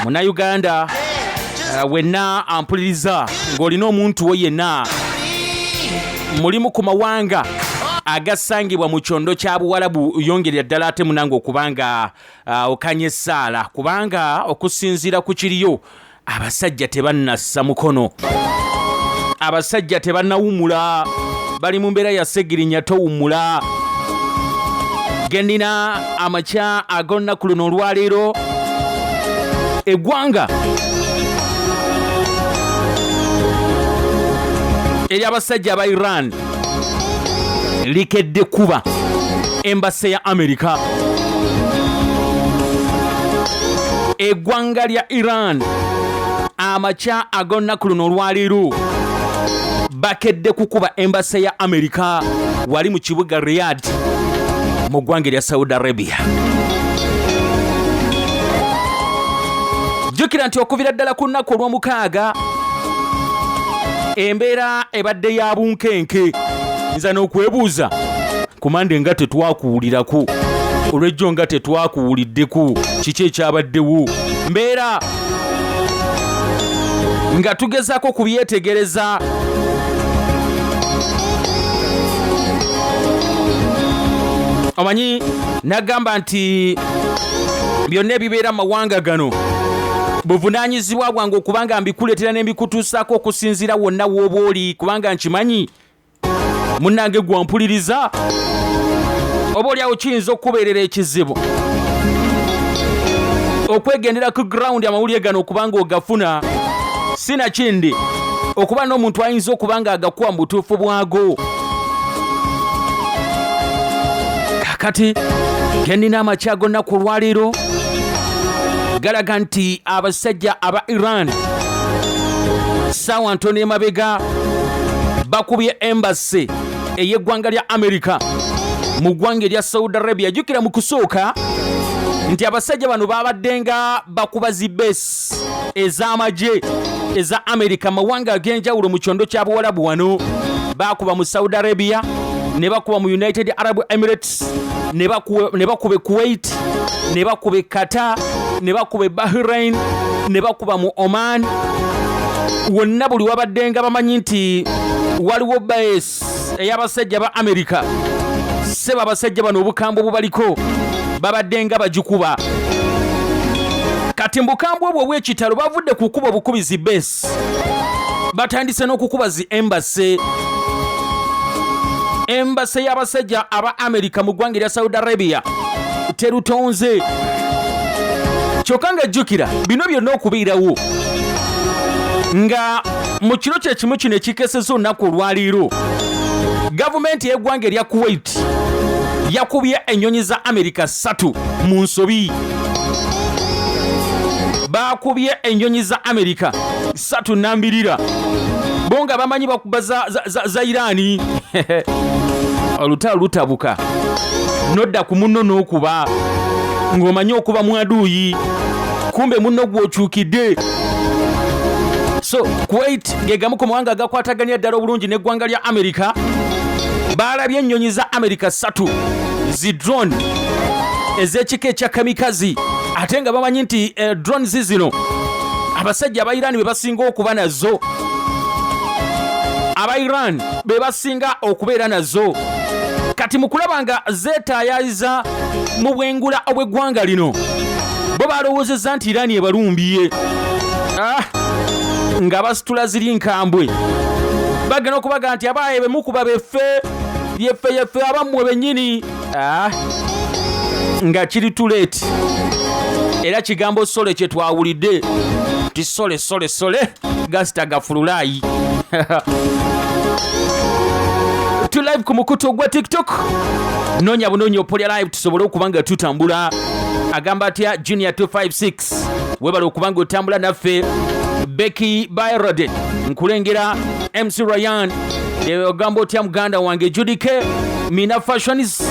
Munnayuganda wenna ampuliriza ng'olina omuntu wo yenna mulimu ku mawanga agasangibwa mu kyondo kya Buwalabu, yongerera ddala ate munange okubanga okanye essaala, kubanga okusinziira ku kiriyo abasajja tebannassa mukono, abasajja tebannawummula, bali mu mbeera ya Segirinya towummula. Gendina amakya ag'olunaku luno olwaleero, eggwanga ery'abasajja aba Iran likedde kuba embase ya Amerika. Eggwanga lya Iran amakya ag'olunaku luno olwaleero bakedde kukuba embase ya Amerika wali mu kibuga Riyadh mu ggwanga erya Saudi Arabia. Jjukira nti okuvira ddala ku nnaku olw'omukaaga embeera ebadde ya bunkenke. Nza n'okwebuuza kumande nga tetwakuwulirako, olw'ejjo nga tetwakuwuliddeko, kiki ekyabaddewo? Mbeera nga tugezaako kubyetegereza. Omanyi nagamba nti byonna ebibeera mu mawanga gano buvunaanyizibwa bwange okuba nga mbikuleetera ne mbikutuusaako okusinziira wonna w'oba oli, kubanga nkimanyi munnange gwampuliriza oba oliawo kiyinza okukubeerera ekizibu okwegendera ku ground amawulire gano okubanga ogafuna, sinakindi okuba n'omuntu ayinza okuba nga agakuwa mu butuufu bwago. Kakati genina amakya gonna ku lwaleero galaga nti abasajja aba Iran saawa ntono emabega bakubye embassy ey'eggwanga lya Amerika mu ggwanga erya Saudi Arabia. Jjukira mu kusooka nti abasajja bano babadde nga bakuba zi base ez'amagye eza Amerika mawanga ag'enjawulo mu kyondo kya Buwalabu. Wano bakuba mu Saudi Arabia, ne bakuba mu United Arab Emirates, ne bakuba e Kuwait, ne bakuba e Qatar, ne bakuba e Bahrain, ne bakuba mu Oman. Wonna buli wabadde nga bamanyi nti waliwo base ey'abasajja ba Amerika, sebo abasajja bano obukambwe obubaliko babadde nga bagikuba. Kati mu bukambwe obwo obw'ekitalo bavudde ku kuba obukubi zi base, batandise n'okukuba zi embassy. Embassy y'abasajja aba Amerika mu ggwanga erya Saudi Arabia terutonze. Kyokka nga jjukira bino byonna okubeerawo nga mu kiro kye kimu kino ekikeseza olunaku olwaleero, gavumenti y'eggwanga erya Kuwait yakubye ennyonyi za Amerika 3 mu nsobi. Bakubye ennyonyi za Amerika 3 nambirira, bo nga bamanyi bakuba za Irani. Olutalo lutabuka nodda ku munno n'okuba ng'omanyi okuba mwaduuyi, kumbe munno gw'okyukidde. So Kuwait ge gamu ku mawanga agakwataganya ddala obulungi n'eggwanga lya Amerika. Baalabye ennyonyi za Amerika 3 zi drone ez'ekika ekya kamikazi, ate nga bamanyi nti drones zino abasajja aba Iran be basinga okuba nazo, aba Iran be basinga okubeera nazo. Kati mu kulaba nga zeetaayayiza mu bwengula obw'eggwanga lino, bo balowoozezza nti Iran ebalumbiye. Nga basitula ziri nkambwe, bagenda okubaga nti abaaye bemukuba beffe yeffe yeffe abammwe bennyini. Nga kiri tuleeti era kigambo sole kye twawulidde nti sole sole sole gasita gafululaayi. Tu live ku mukutu ogwa TikTok, noonya bunoonya Opolya Live tusobole okuba nga tutambula. Agamba atya Junior 256, webale okuba nga otambula naffe. Becky Byrod nkulengera, MC Ryan ogamba otya muganda wange, Judike Mina Fashions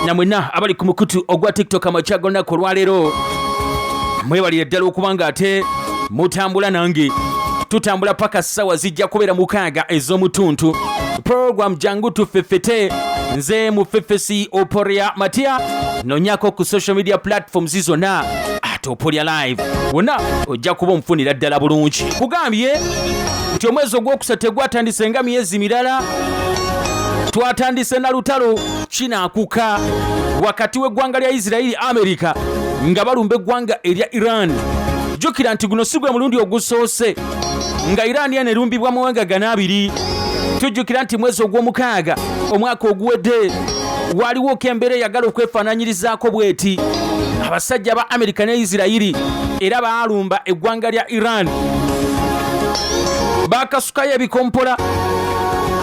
na mwenna abali ku mukutu ogwa TikTok amakya g'olunaku olwaleero, mwebalire ddala okuba nga ate mutambula nange. Tutambula paka ssaawa zijja kubeera 6 ez'omutuntu. Program Jangu Tufefete, nze mufefesi Oporia Matia. Nonyako ku social media platforms zonna. Atopolya Live wonna ojja kuba omufunira ddala bulungi. Kugambye nti omwezi ogwokusatu tegwatandise nga myezi mirala, twatandise na lutalo kinaakuka wakati w'eggwanga lya Isirayiri Amerika nga balumba eggwanga erya Iran. Jjukira nti guno si gwe mulundi ogusoose nga Iran eno erumbibwa mawanga gano abiri. Tujjukira nti mwezi ogw'omukaaga omwaka oguwedde waaliwo ko embeera eyagala okwefaananyirizaako bweti. Abasajja ba Amerika ne Isirayiri era baalumba eggwanga lya Iran, baakasukayo ebikompola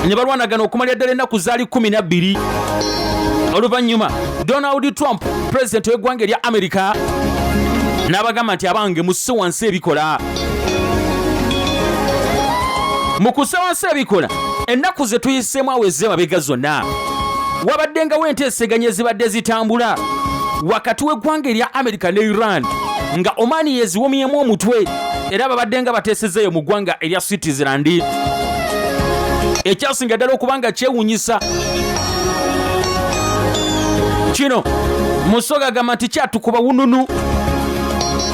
ne balwanagana okumalira ddala ennaku zaali 12. Oluvannyuma Donald Trump, pulezidenti w'eggwanga erya Amerika, n'abagamba nti abange musse wansi ebikola. Mu kussa wansi ebikola, ennaku ze tuyiseemu awo ez'emabega zonna wabaddengawo enteeseganya ezibadde zitambula wakati w'eggwanga erya Amerika ne Iran, nga Omaani yeziwomyemu omutwe, era babadde nga bateesezeeyo mu ggwanga erya Switzerland. Ekyasinga ddala okuba nga kyewunyisa kino, Musoga agamba nti kyatukuba wununu,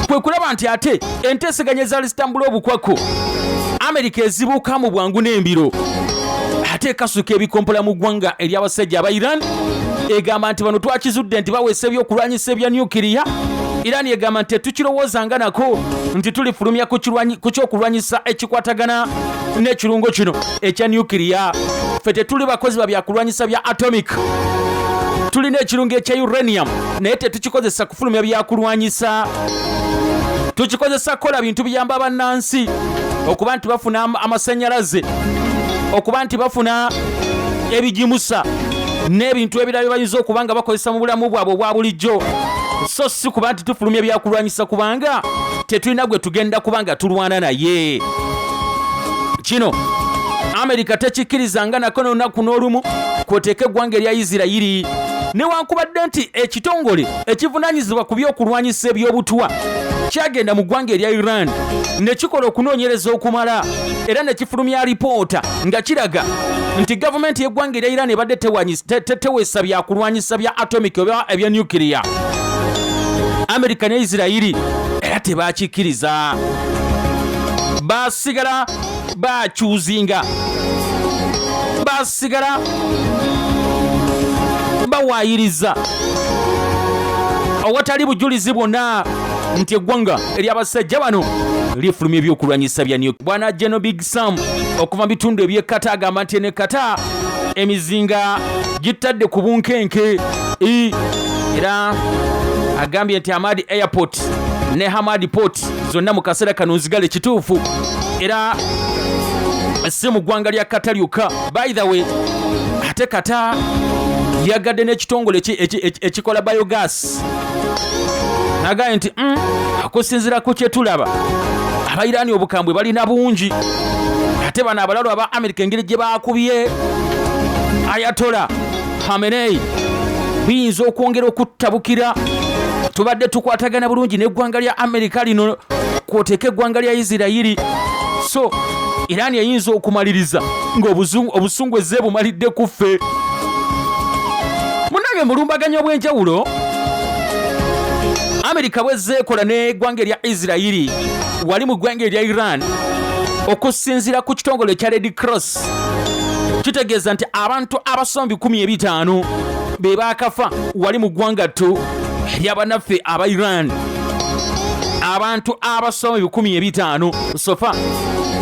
kwe kulaba nti ate enteeseganya ezaali zitambula obukwakku Amerika ezibuuka mu bwangu n'embiro, ate ekasuka ebikompola mu ggwanga ery'abasajja aba Iran. Egamba nti bano twakizudde nti baweesa ebyokulwanyisa ebya nyukiriya. Iran egamba nti tetukirowoozanga nako nti tulifulumya ku kyokulwanyisa ekikwatagana n'ekirungo kino ekya nyukiriya. Ffe tetuli bakozi ba byakulwanyisa bya atomic, tulina ekirungo ekya uranium naye tetukikozesa kufulumya byakulwanyisa, tukikozesa kukola bintu biyamba bannansi okuba nti bafuna amasannyalaze, okuba nti bafuna ebigimusa n'ebintu ebirala bye bayinza okuba nga bakozesa mu bulamu bwabwe obwa bulijjo, so si kuba nti tufulumya byakulwanyisa kubanga tetulina gwe tugenda kuba nga tulwana naye. Kino Amerika tekikkirizanga nako nolunaku n'olumu kwoteeka eggwanga erya Isirayiri, newankubadde nti ekitongole ekivunaanyizibwa ku by'okulwanyisa eby'obutwa kyagenda mu ggwanga erya Iran ne kikola okunoonyereza okumala era ne kifulumya alipoota nga kiraga nti gavumenti y'eggwanga erya Iran ebadde teweesa byakulwanyisa bya atomic oba ebya nukiriya. Amerika ne Isirayiri era tebakikkiriza, basigala bakyuzinga, basigala bawaayiriza awatali bujulizi bwonna nti eggwanga ery'abasajja bano lifulumya ebyokulwanyisa bya nuke. Bwana Geno Big Sam okuva mu bitundu eby'e Kata agamba nti eno e Kata emizinga gittadde ku bunkenke. Era agambye nti Hamad Airport ne Hamad Port zonna mu kaseera kano nzigale kituufu, era si mu ggwanga lya Kata lyokka. By the way, ate Kata yagadde n'ekitongole ekikola biogas, nagambye nti okusinziira ku kye tulaba Abairaani obukambwe balina bungi, ate bano abalalu aba Amerika engeri gye bakubye Ayatola Khamenei biyinza okwongera okuttabukira. Tubadde tukwatagana bulungi n'eggwanga lya Amerika lino kwoteeka eggwanga lya Isirayiri, so Iraani eyinza okumaliriza ng'obusungu ezze bumalidde ku ffe. Munnange, mulumbaganyi obw'enjawulo Amerika bwezze ekola n'eggwanga erya Isirayiri wali mu ggwanga erya Iran, okusinziira ku kitongole ekya Red Cross kitegeeza nti abantu abasoma 5,000 be baakafa wali mu ggwanga ttu ery'abanaffe aba Iran. Abantu abasoma 5,000 sofa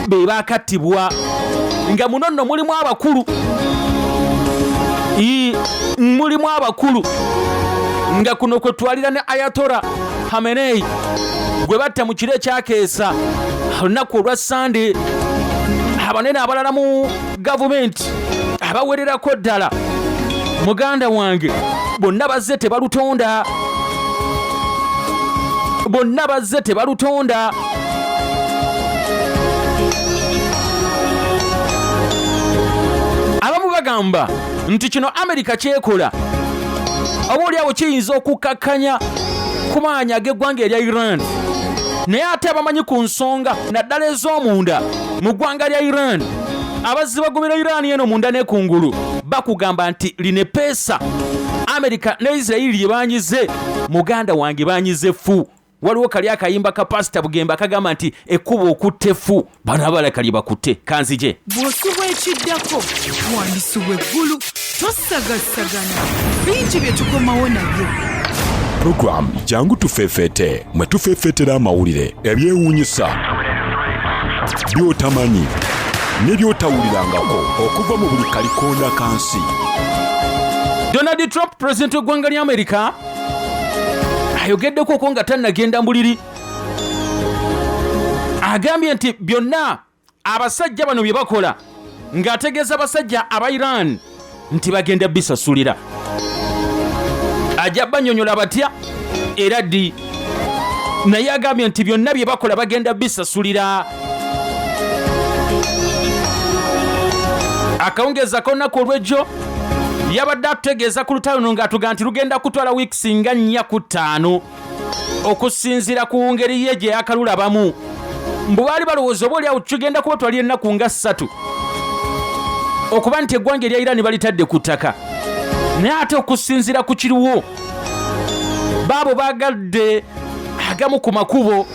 be baakattibwa, nga muno nno mulimu abakulu, mulimu abakulu nga kuno kwe twalira ne Ayatollah Khamenei gwe batta mu kiro ekyakeesa olunaku olwa Sande, abanene abalala mu gavumenti abawererako ddala. Muganda wange, bonna bazze tebalutonda, bonna bazze tebalutonda. Abamu bagamba nti kino Amerika kyekola oba oliawo kiyinza okukakkanya ku maanyi ag'eggwanga erya Iran, naye ate abamanyi ku nsonga naddala ez'omunda mu ggwanga lya Iran, abazzi bagobera Iran eno munda ne kungulu, bakugamba nti lino epeesa Amerika ne Isirayiri lye banyize, muganda wange, banyize ffu. Waliwo kali akayimba ka Pasita Bugembe akagamba nti ekkubo okutta effu, bano abalala lye bakutte. Kanzije. Bw'osubwa ekiddako wandisubwa eggulu, tosagassagana bingi bye tukomawo nabyo. Program Jangu Tufeefeete, mwe tufeefeetera amawulire, ebyewuunyisa, by'otamanyi ne by'otawulirangako okuva mu buli kalikonda ka nsi. Donald Trump, pulezidenti w'eggwanga lya Amerika, ayogeddeko okwo nga tannagenda mbuliri. Agambye nti byonna abasajja bano bye bakola, ng'ategeeza abasajja aba Iran, nti bagenda bisasulira. Ajja banyonyola batya era ddi, naye agambye nti byonna bye bakola bagenda bisasulira. Akawungeeza k'olunaku olw'ejjo yabadde atutegeeza ku lutalo luno ng'atuga nti lugenda kutwala wiikisi nga 4 ku 5 okusinziira ku ngeri ye gye yakalulabamu. Mbu baali balowooza oba oliawo kigenda kubatwalira ennaku nga 3 okuba nti eggwanga erya Iran balitadde ku ttaka, naye ate okusinziira ku kiriwo baabo bagadde agamu ku makubo.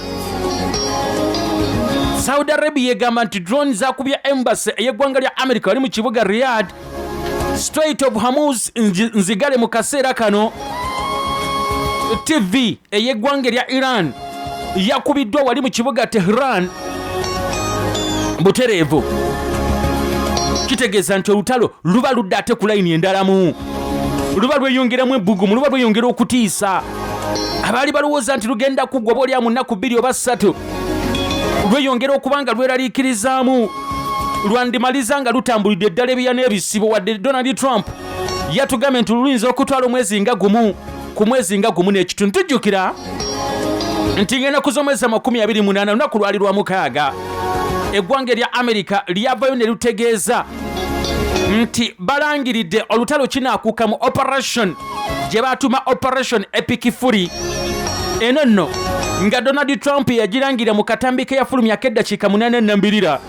Saudi Arabia egamba nti drone zakubye embassy ey'eggwanga lya America wali mu kibuga Riyadh. Strait of Hormuz nzigale mu kaseera kano. TV ey'eggwanga erya Iran yakubiddwa wali mu kibuga Tehran butereevu. Kitegeeza nti olutalo luba ludda ate ku layini endalamu, luba lweyongeramu ebbugumu, luba lweyongera okutiisa. Abaali balowooza nti lugenda kuggwa oba olya mu nnaku 2 oba 3, lweyongera okuba nga lweraliikirizaamu, lwandimaliza nga lutambulidde eddala ebiya n'ebisibo. Wadde Donald Trump yatugambye nti luyinza okutwala omwezi nga gumu ku mwezi nga gumu n'ekitundu. Tujjukira nti ng'ennaku z'omwezi 28, lunaku lwali lwa mukaaga, eggwanga erya Amerika lyavayo ne lutegeeza nti balangiridde olutalo kinaakuuka mu operation gye baatuma Operation Epic Fury. Eno nno nga Donald Trump yagirangira mu katambi ke yafulumyako eddakiika 8 ennambirira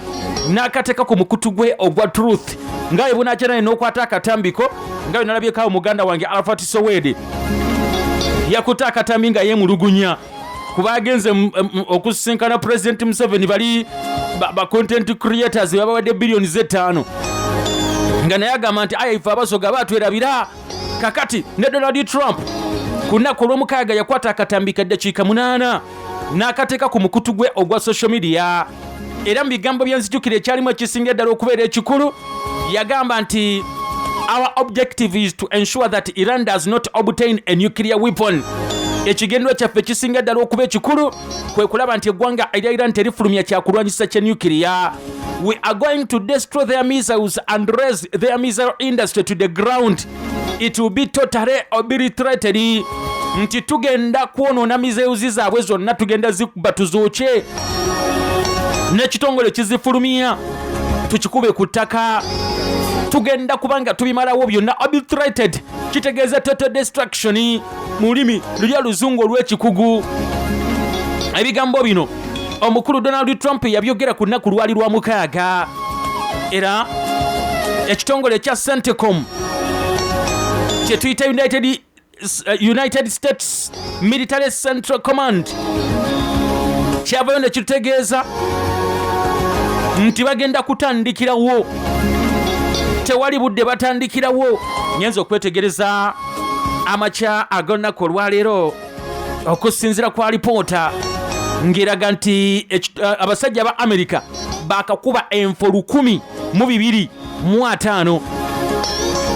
n'akateeka ku mukutu gwe ogwa Truth, nga bwe bunakyera ne n'okwata akatambiko nga bwe nalabyekawo muganda wange Alfat Sowedi yakutte akatambi nga yeemulugunya kuba agenze okusisinkana Pulezidenti Museveni. Bali ba content creators babawadde biliyoni z'ettaano, nga naye agamba nti aya ife Abasoga batwerabira. Kakati ne Donald Trump ku nnaku olw'omukaaga yakwata akatambi ka ddakiika 8 n'akateeka ku mukutu gwe ogwa social media, era mu bigambo byenzijukira ekyalimu ekisinga eddala okubeera ekikulu yagamba nti "Our objective is to ensure that Iran does not obtain a nuclear weapon." Ekigendwa kyaffe ekisinga ddala okuba ekikulu kwe kulaba nti eggwanga erya Iran terifulumya kyakulwanyisa kya nuclear. "We are going to destroy their missiles and raze their missile industry to the ground. It will be totally obliterated." Nti tugenda kwonoona missiles zaabwe zonna, tugenda zikuba tuzookye, n'ekitongole kizifulumya tukikube ku ttaka, tugenda kubanga tubimalawo byonna. Obliterated kitegeeza total destruction mu lulimi luli oluzungu olw'ekikugu. Ebigambo bino omukulu Donald Trump yabyogera ku nnaku lwali lwa mukaaga, era ekitongole ekya CENTCOM kye tuyita United States Military Central Command kyavayo ne kitutegeeza nti bagenda kutandikirawo, tewali budde, batandikirawo. Nyenza okwetegereza amakya ag'olunaku olwaleero okusinziira ku alipoota ng'eraga nti abasajja ba Amerika bakakuba enfo 1250.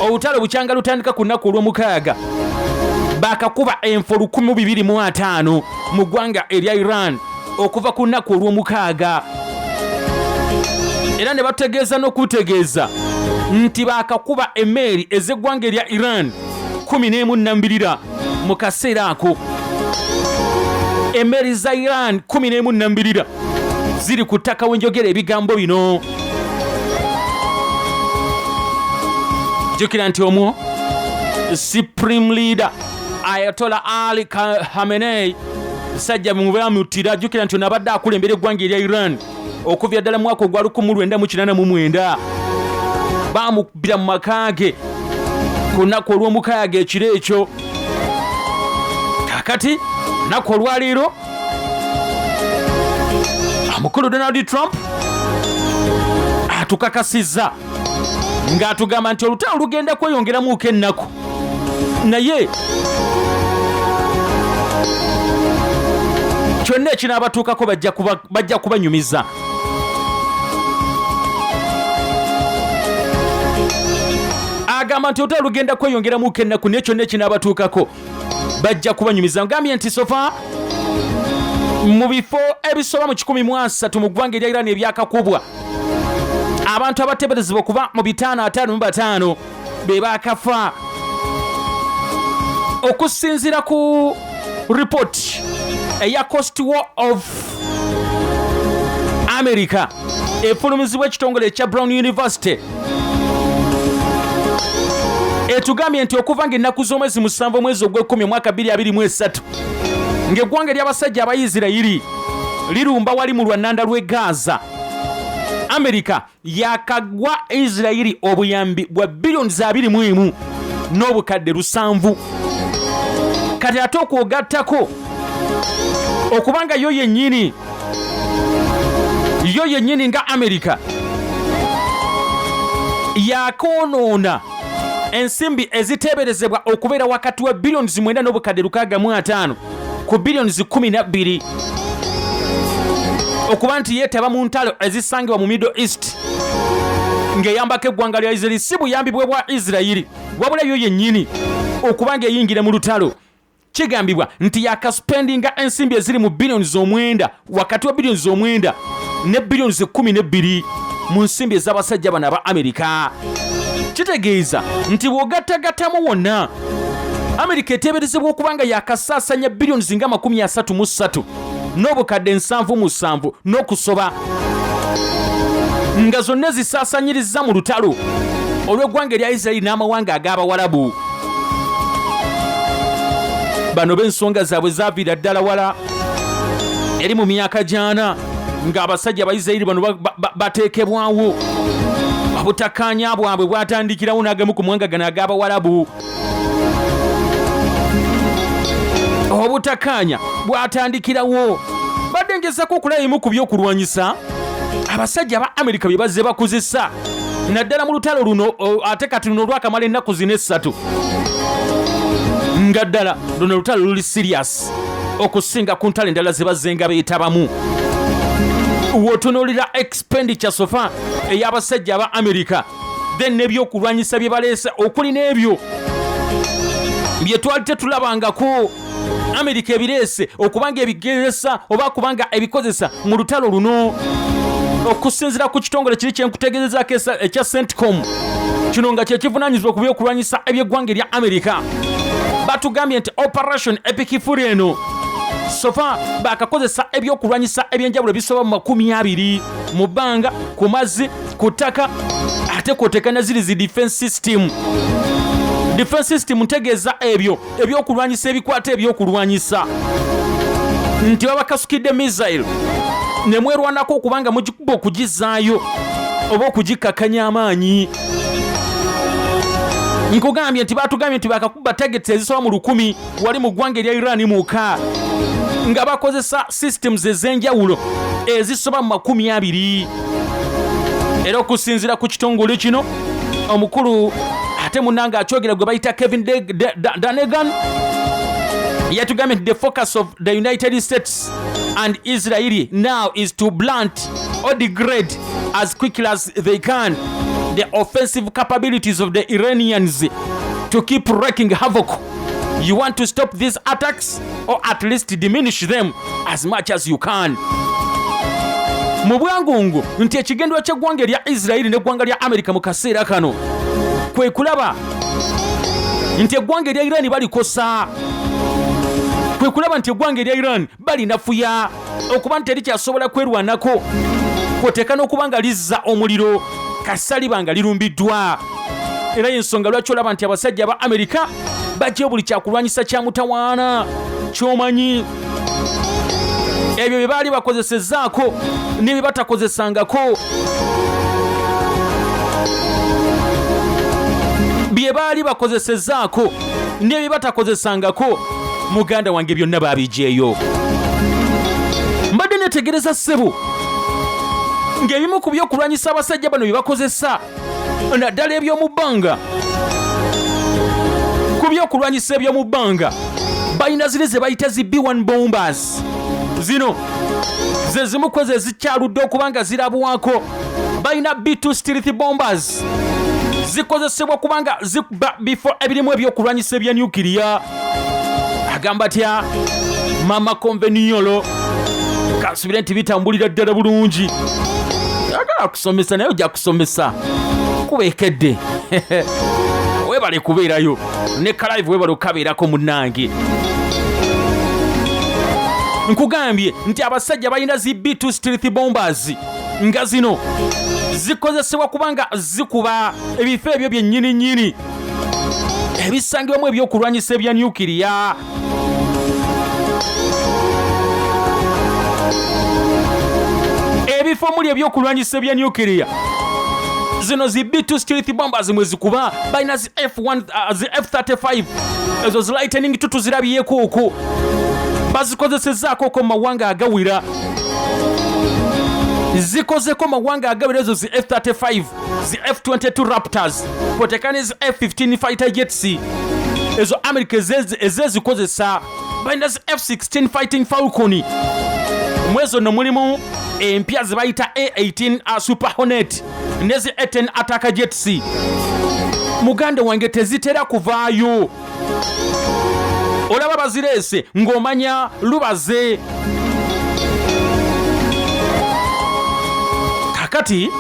Olutalo bukyanga lutandika ku nnaku olw'omukaaga, bakakuba enfo 1250 mu ggwanga erya Iran okuva ku nnaku olw'omukaaga, era ne batutegeeza n'okutegeeza nti bakakuba emmeeri ez'eggwanga erya Iran 11 nnambirira. Mu kaseera ako emmeeri za Iran 11 nnambirira ziri ku ttaka wenjogera ebigambo bino. Jjukira nti omwo Supreme Leader Ayatollah Ali Khamenei sajja mubamutira. Jjukira nti ono abadde akulembera eggwanga erya Iran okuva ddala mu mwaka ogwa 1989. Bamukubira mu maka ge ku lunaku olw'omukaaga ekiro ekyo. Kakati lunaku olwaleero Omukulu Donald Trump atukakasizza ng'atugamba nti olutalo lugenda kweyongeramuuko ennaku, naye kyonna ekinaabatuukako bajja kubanyumiza. Agamba nti olutalo lugenda kweyongeramuuko ennaku, naye kyonna ekinaabatuukako bajja kubanyumiza. Ngambye nti so far mu bifo ebisoba mu 130 mu ggwanga erya Iran ebyakakubwa, abantu abateeberezebwa okuba mu 555 be baakafa, okusinziira ku ripooti eya Cost War of America efulumizibwa ekitongole ekya Brown University. Etugambye nti okuva ng'ennaku z'omwezi 7 omwezi ogw'ekkumi omwaka 2023, ng'eggwanga ery'abasajja Abaisirayiri lirumba wali mu lwannanda lw'e Gaza, Amerika yakagwa Isirayiri obuyambi bwa biliyoni za 21 n'obukadde 7. Kati ate okwogattako okubanga yo yennyini nga Amerika yakoonoona ensimbi eziteeberezebwa okubeera wakati wa biliyoni 9 n'obukadde 650 ku biliyoni 12 okuba nti yeetaba mu ntalo ezisangibwa mu Middle East ng'eyambako eggwanga lya Isirairi. Si buyambi bwe bwa Isirayiri, wabula yo yennyini okuba ng'eyingira mu lutalo. Kigambibwa nti yakaspendinga ensimbi eziri mu biliyoni 9, wakati wa biliyoni 9 ne biliyoni 12 mu nsimbi ez'abasajja bano aba Amerika. Kitegeeza nti bw'ogattagattamu wonna, Amerika eteeberezebwa okuba nga yakasaasanya biliyoni nga 33 n'obukadde 77 n'okusoba, nga zonna zisaasanyiriza mu lutalo olw'eggwanga erya Isirayiri n'amawanga ag'Abawalabu. Bano b'ensonga zaabwe zaaviira ddala wala eri mu myaka gyana ng'abasajja Abaisirayiri bano bateekebwawo. Obutakkaanya bwabwe bwatandikirawo n'agamu ku mawanga gano ag'Abawalabu. Obutakkaanya bwatandikirawo. Badde ngezako okulaba ebimu ku byokulwanyisa abasajja ba Amerika bye bazze bakozesa naddala mu lutalo luno, ate kati luno olwakamala ennaku zino 3, nga ddala luno lutalo luli serious okusinga ku ntalo endala ze bazzenga beetabamu. Wotunuulira expenditure so far ey'abasajja aba Amerika, then n'ebyokulwanyisa bye baleese, okuli n'ebyo bye twali tetulabangako Amerika ebireese okubanga ebigezesa oba kubanga ebikozesa mu lutalo luno. Okusinziira ku kitongole kiri kyenkutegeezezaako ekya CENTCOM, kino nga kyekivunaanyizibwa ku byokulwanyisa eby'eggwanga erya Amerika, batugambye nti Operation Epic Fury eno so far bakakozesa ebyokulwanyisa ebyenjawulo ebisoba mu 20 mu bbanga, ku mazzi, ku ttaka, ate kwoteeka na ziri zi defense system. Defense system ntegeeza ebyo ebyokulwanyisa ebikwata ebyokulwanyisa, nti babakasukidde missile ne mwerwanako okubanga mugikuba okugizaayo oba okugikkakkanya amaanyi. Nkugambye nti batugambye nti bakakuba targets ezisoba mu 1000 wali mu ggwanga erya Iran muka, nga bakozesa systems ez'enjawulo ezisoba mu 20. Era okusinziira ku kitongole kino, omukulu ate munange akyogera gwe bayita Kevin Dunegan yatugambye nti the focus of the United States and Israeli now is to blunt or degrade as quickly as they can the offensive capabilities of the Iranians to keep wreaking havoc. You want to stop these attacks or at least diminish them as much as you can. Mu bwangungu nti ekigendwa ky'eggwanga erya Isirairi n'eggwanga lya Amerika mu kaseera kano kwe kulaba nti eggwanga erya Iran balikosa, kwe kulaba nti eggwanga erya Iran balinafuya okuba nti terikyasobola kwerwanako, kwoteeka n'okuba nga lizza omuliro kasita liba nga lirumbiddwa. Era yensonga lwaki olaba nti abasajja aba Amerika bajjayo buli kyakulwanyisa kya mutawaana kyomanyi, ebyo bye baali bakozesezaako ne bye batakozesangako, bye baali bakozesezaako ne bye batakozesangako. Muganda wange, byonna babijeeyo. Mbadde netegereza, ssebo. Ng'ebimu ku byokulwanyisa abasajja bano bye bakozesa naddala eby'omu bbanga, ku byokulwanyisa eby'omu bbanga balina ziri ze bayita zi B1 bombers. Zino ze zimu ku ezo ezikyaludde okuba nga zirabwako. Balina B2 stealth bombers, zikozesebwa kubanga zikuba bifo ebirimu ebyokulwanyisa ebya nyukiriya. Agamba tya mama konveniyolo, kansubire nti bitambulira ddala bulungi. Agala kusomesa naye ojja kusomesa kubeekedde. Webale kubeerayo ne kalive, webale okukabeerako munnange. Nkugambye nti abasajja balina zi B2 stealth bombers nga zino zikozesebwa kubanga zikuba ebifo ebyo byennyini nnyini ebisangibwamu ebyokulwanyisa ebya nyukiriya. Ebifo omuli ebyokulwanyisa ebya nyukiriya zino zi B2 stealth bombers mwe zikuba. Balina zi F1, zi F35, ezo zi Lightning 2 tuzirabyeko okwo, bazikozesezaako okwo mu mawanga agawera, zikozeko mawanga agawera ezo zi F35, zi F22 Raptors kwoteka ne zi F15 fighter jets, ezo America ezezikozesa. Balina zi F16 Fighting Falcon, mwezo no mulimu empya ze bayita A18 Super Hornet ne zi A10 attack jets. Muganda wange, tezitera kuvaayo, olaba bazireese ng'omanya lubaze. Kakati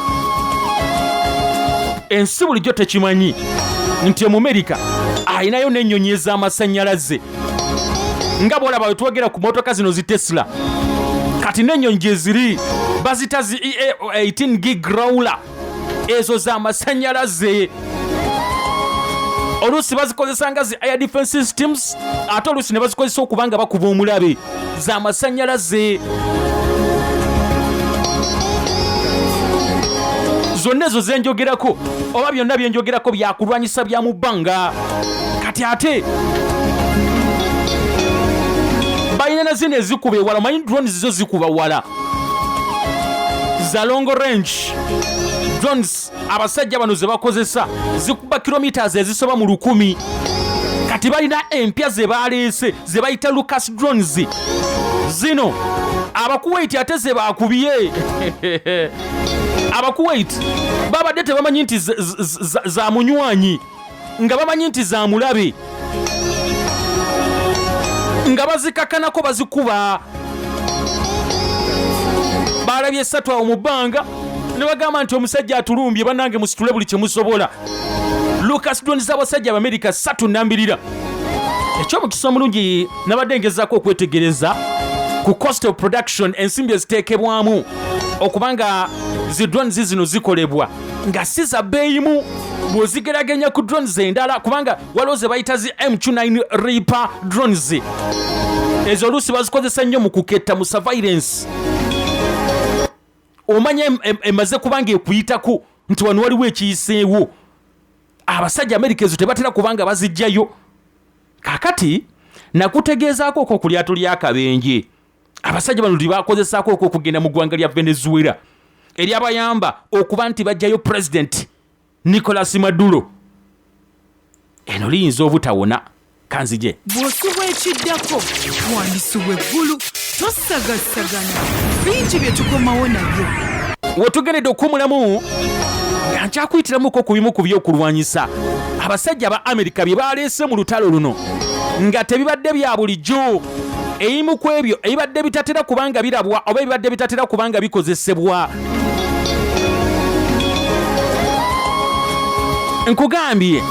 ensi bulijjo tekimanyi nti Omumerika alinayo n'ennyonyi ez'amasannyalaze, nga bwolaba we twogera ku motoka zino zi Tesla, kati n'ennyonyi gye ziri bazita zi EA18 G Growler, ezo z'amasannyalaze. Oluusi bazikozesa nga zi air defense systems, ate oluusi ne bazikozesa okuba nga bakuba omulabe. Z'amasannyalaze zonna ezo zenjogerako, oba byonna byenjogerako byakulwanyisa bya mu bbanga. Kati ate balina na zino ezikuba ewala, omanyi drones zo zikuba wala, za long range drones. Abasajja bano ze bakozesa zikuba kilometers ezisoba mu 1000. Kati balina empya ze baleese ze bayita Lucas drones. Zino Abakuwait ate ze bakubye. Abakuwait babadde tebamanyi nti za munywanyi, nga bamanyi nti za mulabe, nga bazikakanako bazikuba. Balabye esatu awo mu bbanga ne bagamba nti omusajja atulumbye, bannange musitule buli kye musobola. Lucas drones z'abasajja Abamerika ssatu nambirira. Ekyomukisa omulungi, nabadde ngezaako okwetegereza ku cost of production, ensimbi eziteekebwamu okubanga zi drones zino zikolebwa, nga si za bbeeyimu bw'ozigeraganya ku drones endala, kubanga waliwo ze bayita zi MQ9 Reaper drones. Ezo oluusi bazikozesa nnyo mu kuketta, mu surveillance, omanya emaze kubanga ekuyitako nti wano waliwo ekiyiseewo. Abasajja Amerika ezo tebatera kubanga bazijjayo. Kakati nakutegeezaako okwo ku lyato ly'akabenje abasajja bano lyebakozesaako okwo okugenda mu ggwanga lya Venezuela, eryabayamba okuba nti bajjayo President Nicolas Maduro. Eno liyinza obutawona, kanzije. Bw'osubwa ekiddako wandisubwa eggulu, tosagassagana, bingi bye tukomawo nabyo. Wetugendedde okuwumulamu nga nkyakuyitiramuko ku bimu ku byokulwanyisa abasajja ba Amerika bye baleese mu lutalo luno nga tebibadde bya bulijjo, ebimu ku ebyo ebibadde bitatera kubanga birabwa oba ebibadde bitatera kubanga bikozesebwa. Nkugambye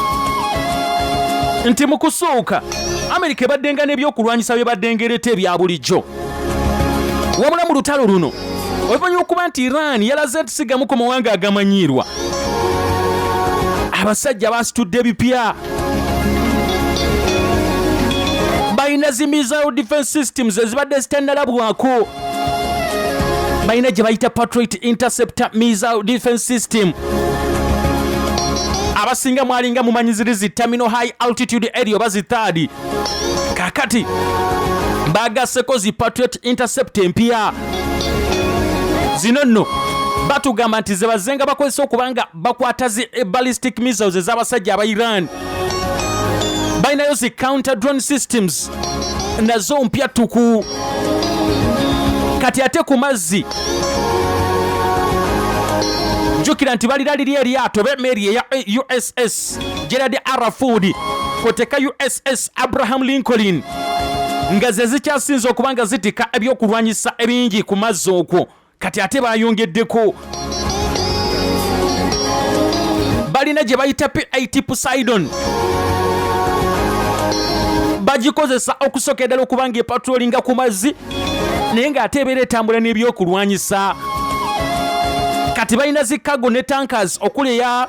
nti mu kusooka Amerika ebaddenga n'ebyokulwanyisa bye baddenga ereeta ebya bulijjo, wabula mu lutalo luno, oluvannyuma okuba nti Iran yalaze nti sigamu ku mawanga agamanyiirwa, abasajja basitudde ebipya. Balina zi missile defense systems ezibadde zitannalabwako. Balina gye bayita Patriot Interceptor missile defense system. Abasinga mwalinga mumanyi ziri zi terminal high altitude area oba zi THAAD. Kakati bagaseko zi Patriot Intercept empya. Zino nno Batugamba nti ze bazzenga bakozesa okuba nga bakwata zi ballistic missiles ez'abasajja aba Iran. Balinayo zi counter drone systems nazo mpya ttuku. Kati ate ku mazzi jjukira nti balira liri eryato oba emmeeri eya USS Gerald R. Ford kwoteka USS Abraham Lincoln nga ze zikyasinze okuba nga zitikka ebyokulwanyisa ebingi ku mazzi okwo. Kati ate bayongeddeko balina gye bayita P8 Poseidon, bagikozesa okusooka eddala okuba nga epatrolinga ku mazzi naye ng'ate ebeera etambula n'ebyokulwanyisa. Kati balina zi cargo ne tankers okuli eya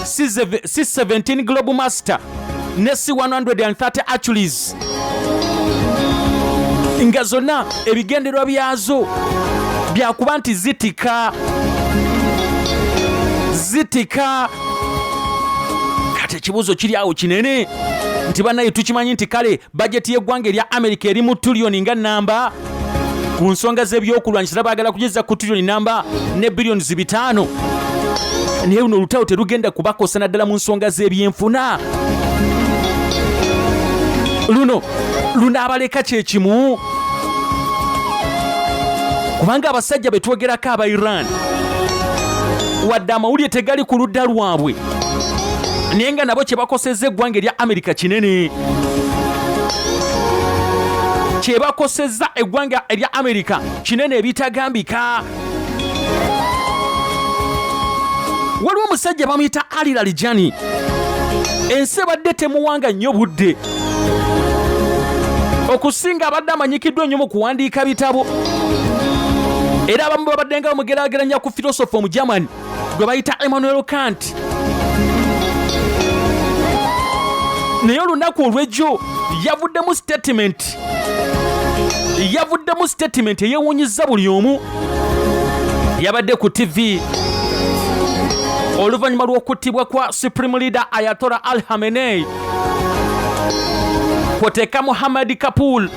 C17 Globemaster ne C130 Hercules nga zonna ebigendererwa byazo byakuba nti zitika zitika. Kati ekibuuzo kiri awo kinene nti bannaye tukimanyi nti kale bajeti y'eggwanga erya Amerika eri mu tuliyoni nga namba ku nsonga z'ebyokulwanyisa, baagala kugeza ku tuliyoni namba ne biliyoni 500, naye luno olutalo terugenda kubakosa naddala mu nsonga z'ebyenfuna. Luno lunaabaleka kyekimu kubanga abasajja be twogerako aba Iran wadde amawulire tegali ku ludda lwabwe, naye nga nabo kye bakosezza eggwanga erya Amerika kinene. Kye bakosezza eggwanga erya Amerika kinene ebitagambika. Waliwo omusajja bamuyita Ali Larijani, ensi ebadde temuwanga nnyo budde okusinga abadde amanyikiddwa ennyo mu kuwandiika bitabo, era abamu babadde nga bamugeraageranya ku filosofa Omugermany gwe bayita Emmanuel Kant. Naye olunaku olw'ejjo yavuddemu statement eyewuunyizza buli omu. Yabadde ku TV oluvannyuma lw'okuttibwa kwa Supreme Leader Ayatollah Al Khamenei kwoteka Muhammad Kapul,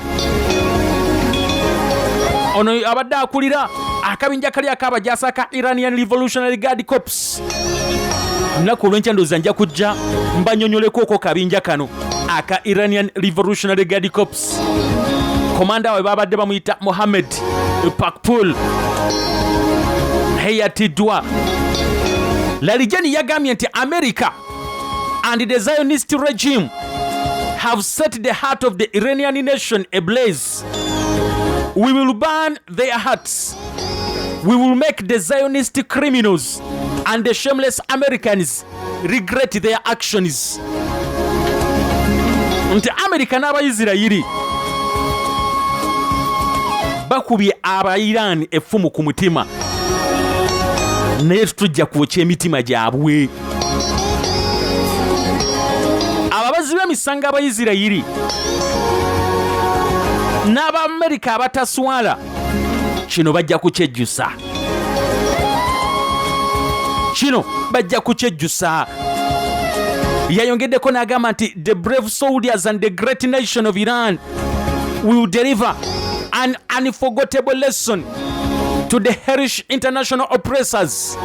ono abadde akulira akabinja kali ak'abajaasi aka Iranian Revolutionary Guard Corps. Lunaku olw'enkya ndowooza nja kujja mbanyonyoleko oko kabinja kano aka Iranian Revolutionary Guard Corps. Komanda waabwe babadde bamuyita Mohammed Pakpoul, naye yattiddwa. Larijani yagambye nti America and the Zionist regime have set the heart of the Iranian nation ablaze. We will burn their hearts. We will make the Zionist criminals and the shameless Americans regret their actions. Nti America n'Abayisirayiri bakubye Abairani effumu ku mutima, naye tujja kwokya emitima gyabwe. Ababazi b'emisango Abayisirayiri n'Abamerika abataswala kino bajja kukyejjusa, kino bajja kukyejjusa. Yayongeddeko n'agamba nti the brave soldiers and the great nation of Iran will deliver an unforgettable lesson to the hellish international oppressors.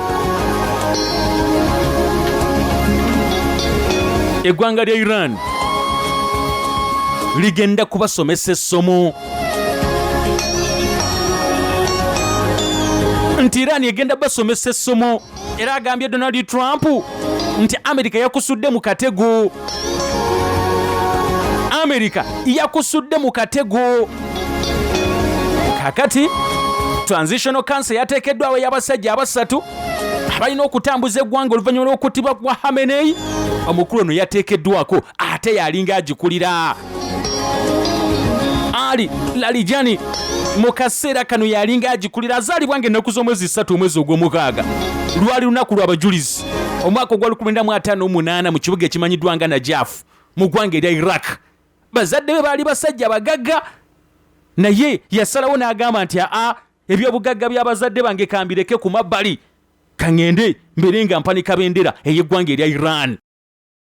Eggwanga lya Iran ligenda kubasomesa essomo nti Iran egenda basomesa essomo. Era agambye Donald Trump nti Amerika yakusudde mu katego, Amerika yakusudde mu katego. Kakati Transitional Council yateekeddwawo ey'abasajja abasatu abalina okutambuza eggwanga oluvannyuma lw'okuttibwa kwa Khamenei. Omukulu ono yateekeddwako ate yalinga agikulira Ali Larijani mu kaseera kano yalinga agikulira. Azaalibwa nga ennaku z'omwezi 3 omwezi ogw'omukaaga, lwali lunaku lw'abajulizi, omwaka ogwa 1958 mu kibuga ekimanyiddwa nga Najaf mu ggwanga erya Iraq. Bazadde be baali basajja bagagga, naye yasalawo n'agamba nti aa, ebyobugagga by'abazadde bange kambireke ku mabbali, kaŋŋende mbeere nga mpanika bendera ey'eggwanga erya Iran.